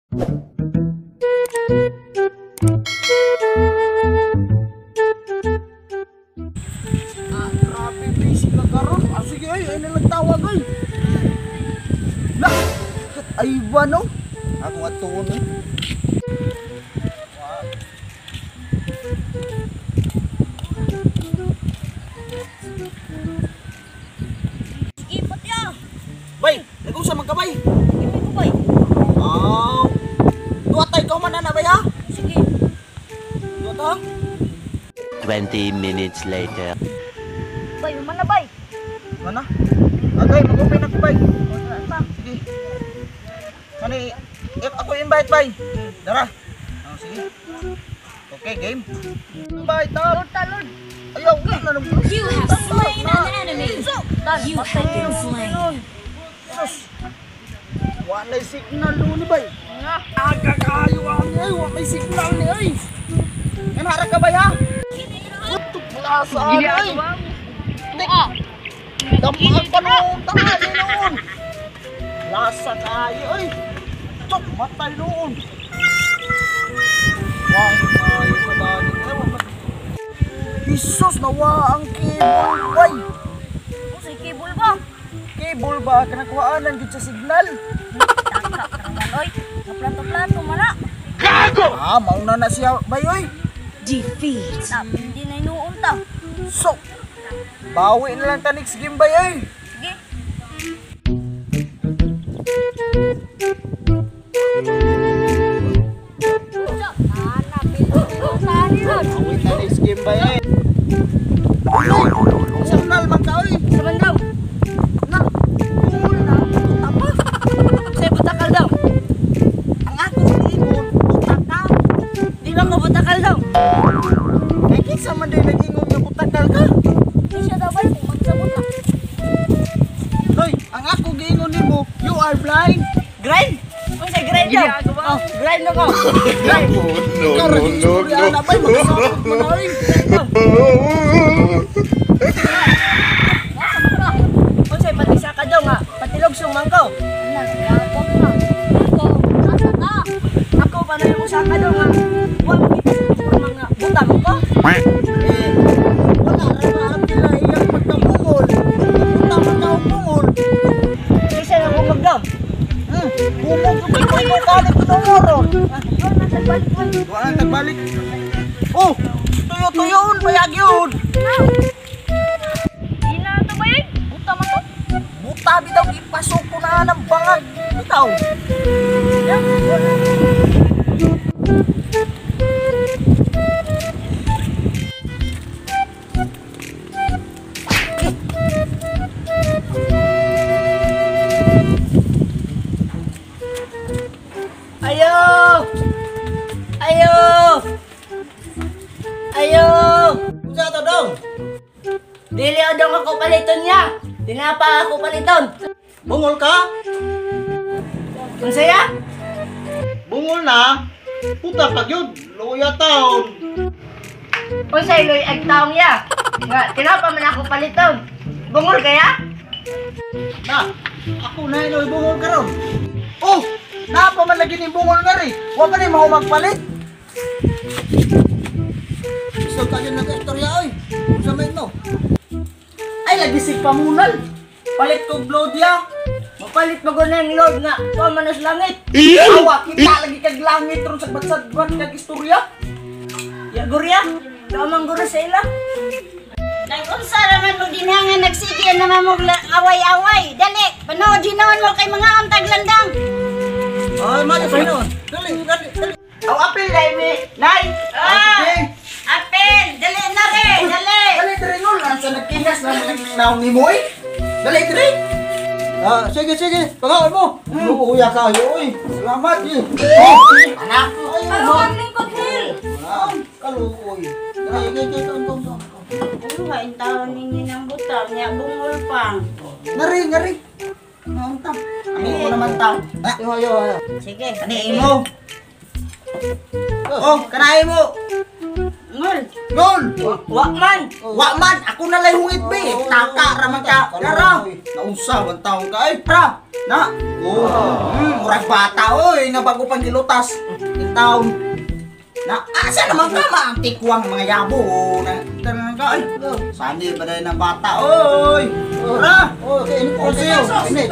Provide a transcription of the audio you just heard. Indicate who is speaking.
Speaker 1: Ah, grabe busy ka karon. Ah, sige ay, ay nalagtawag ay. Lah, ay ba no? Ako atuon eh.
Speaker 2: Sige, patya.
Speaker 1: Bay, nag-usa man ka bay.
Speaker 2: Hindi ko bay.
Speaker 1: Aw. Duwa tay ka man na bay ha.
Speaker 2: Sige.
Speaker 1: Duwa ta.
Speaker 3: 20 minutes later.
Speaker 2: Bay, man na bay.
Speaker 1: Mana? Agay, mag-open ako bay.
Speaker 2: Pa.
Speaker 1: Sige. Kani, eh, ako invite bay. Dara. Oh, sige. Okay, game. Bye, tap.
Speaker 2: Lord, ta, Lord.
Speaker 1: Ayaw, wala na nang
Speaker 4: You have slain an enemy. You have been slain.
Speaker 1: Sus. Walay signal ni bay. Aga kayo ang ay, walay signal ni ay. Kanara ka bay ha? Utok plaza ay.
Speaker 2: Tuwa.
Speaker 1: Damaan pa noon, tayo noon. Lasa kayo ay. Tok, matay noon. Wow, kayo sa dagat. Ay, wala. Jesus, nawa ang cable bay.
Speaker 2: Unsay cable ba?
Speaker 1: Cable ba? Kanakuhaanan gid sa signal.
Speaker 2: Taka ka naman oy. Kaplato-plato man na.
Speaker 1: Ah, mauna na siya bay oy.
Speaker 4: Defeat.
Speaker 2: Na, hindi na inuon ta.
Speaker 1: So, bawi na lang ta next game bay oy.
Speaker 2: Sige. Ana, pilo sa ani Lord.
Speaker 1: Bawi ta next game bay oy. Signal man ka oy.
Speaker 2: Sa man daw.
Speaker 1: Na, cool na, buta pa.
Speaker 2: Sa butakal daw.
Speaker 1: Ang ako ingon, buta ka.
Speaker 2: Di ba ko butakal daw?
Speaker 1: Kay kinsa man day nag-ingon nga butakal ka?
Speaker 2: Di siya daw bay kung magsabot na.
Speaker 1: Hoy, ang ako giingon nimo, you are blind.
Speaker 2: Grind? Unsay grind daw? Oh, grind na ko.
Speaker 1: Grind. No, no, no, no. Na bay, magsabot mo na oy.
Speaker 2: Unsay pati saka daw nga, patilog sung mangko. Ana, gapon na. Ako, asa ta? Ako pa na yung saka daw nga. Wa mo kita sa mga buta mo ko.
Speaker 1: Eh, wala ra na ang pila iyang pagkabungol. Buta man ka og bungol.
Speaker 2: Kaysa na bungog daw.
Speaker 1: Bungog ko ko ko kalit ko moro.
Speaker 2: Wala na tagbalik man.
Speaker 1: Wala tagbalik. Oh, tuyo-tuyoon payag yun.
Speaker 2: Di na to ba yun? Buta man to.
Speaker 1: Buta bitaw ipasok ko na ng bangag. Bitaw.
Speaker 2: Ayo! Ayo! Ayo!
Speaker 1: Unsa to dong?
Speaker 2: Dili daw ako paliton niya. Tinapa ako paliton.
Speaker 1: Bungol ka?
Speaker 2: Unsa ya?
Speaker 1: Bungol na. Puta pag yun. Luya taon.
Speaker 2: Unsay loy ag taong ya? Nga tinapa man ako paliton. Bungol kaya?
Speaker 1: Na, ako na inoy bungol karon. Oh, napa man lagi ning bungol nga ri. Wa pa ni mahumagpalit. Gusto tayo nag-istorya oy. Unsa may no? Ay lagi sig pamunal. Palit kog blodya.
Speaker 2: Mapalit mo ng Lord nga tuwa man sa langit.
Speaker 1: Awa kita lagi kag langit ron sa bagsad-bad kag istorya.
Speaker 2: Ya gurya, tuwa man guro sa ila.
Speaker 5: Nag-unsa raman mo din nga nagsige naman mo away-away. Dali, panood hinoon mo kay mga untag landang.
Speaker 1: Ay, mali sa hinon. Dali, dali, dali.
Speaker 2: Aw apil dai mi, nay.
Speaker 5: Ah,
Speaker 1: Sige.
Speaker 5: apel, dali na re, dali.
Speaker 1: Dali diri ngol, asa nagkingas na naong nimo oy. Dali diri. Ah, sige, sige. Pangaon mo. Luuya kayo oy. Salamat. Eh. Oh, anak. Ayo.
Speaker 5: Ang lingkod hil.
Speaker 1: Ah, kaluoy. Dali, dali, dali, dali, dali.
Speaker 5: Ano nga taon ninyo ng butaw niya bungol pa.
Speaker 1: Ngari, ngari. Naon ta? Ani ko naman ta. Ayo, ayo, ayo.
Speaker 5: Sige.
Speaker 1: Kani imo. Oh, kanay mo.
Speaker 5: Ngol.
Speaker 1: Ngol.
Speaker 2: Wa man.
Speaker 1: Wa man, ako na lay hungit be. Taka ra man ka. Nara. Naunsa man taon ka ay, pra. Na. Oh. Murag bata oy, nga bago pang gilutas. In taon. Na asa naman ka maantikwang mga yabo na tanan ka ay. Sani ba dahil ng bata oy. Tara.
Speaker 6: Oh, okay, ini po.
Speaker 1: Konseyo.
Speaker 6: Ini.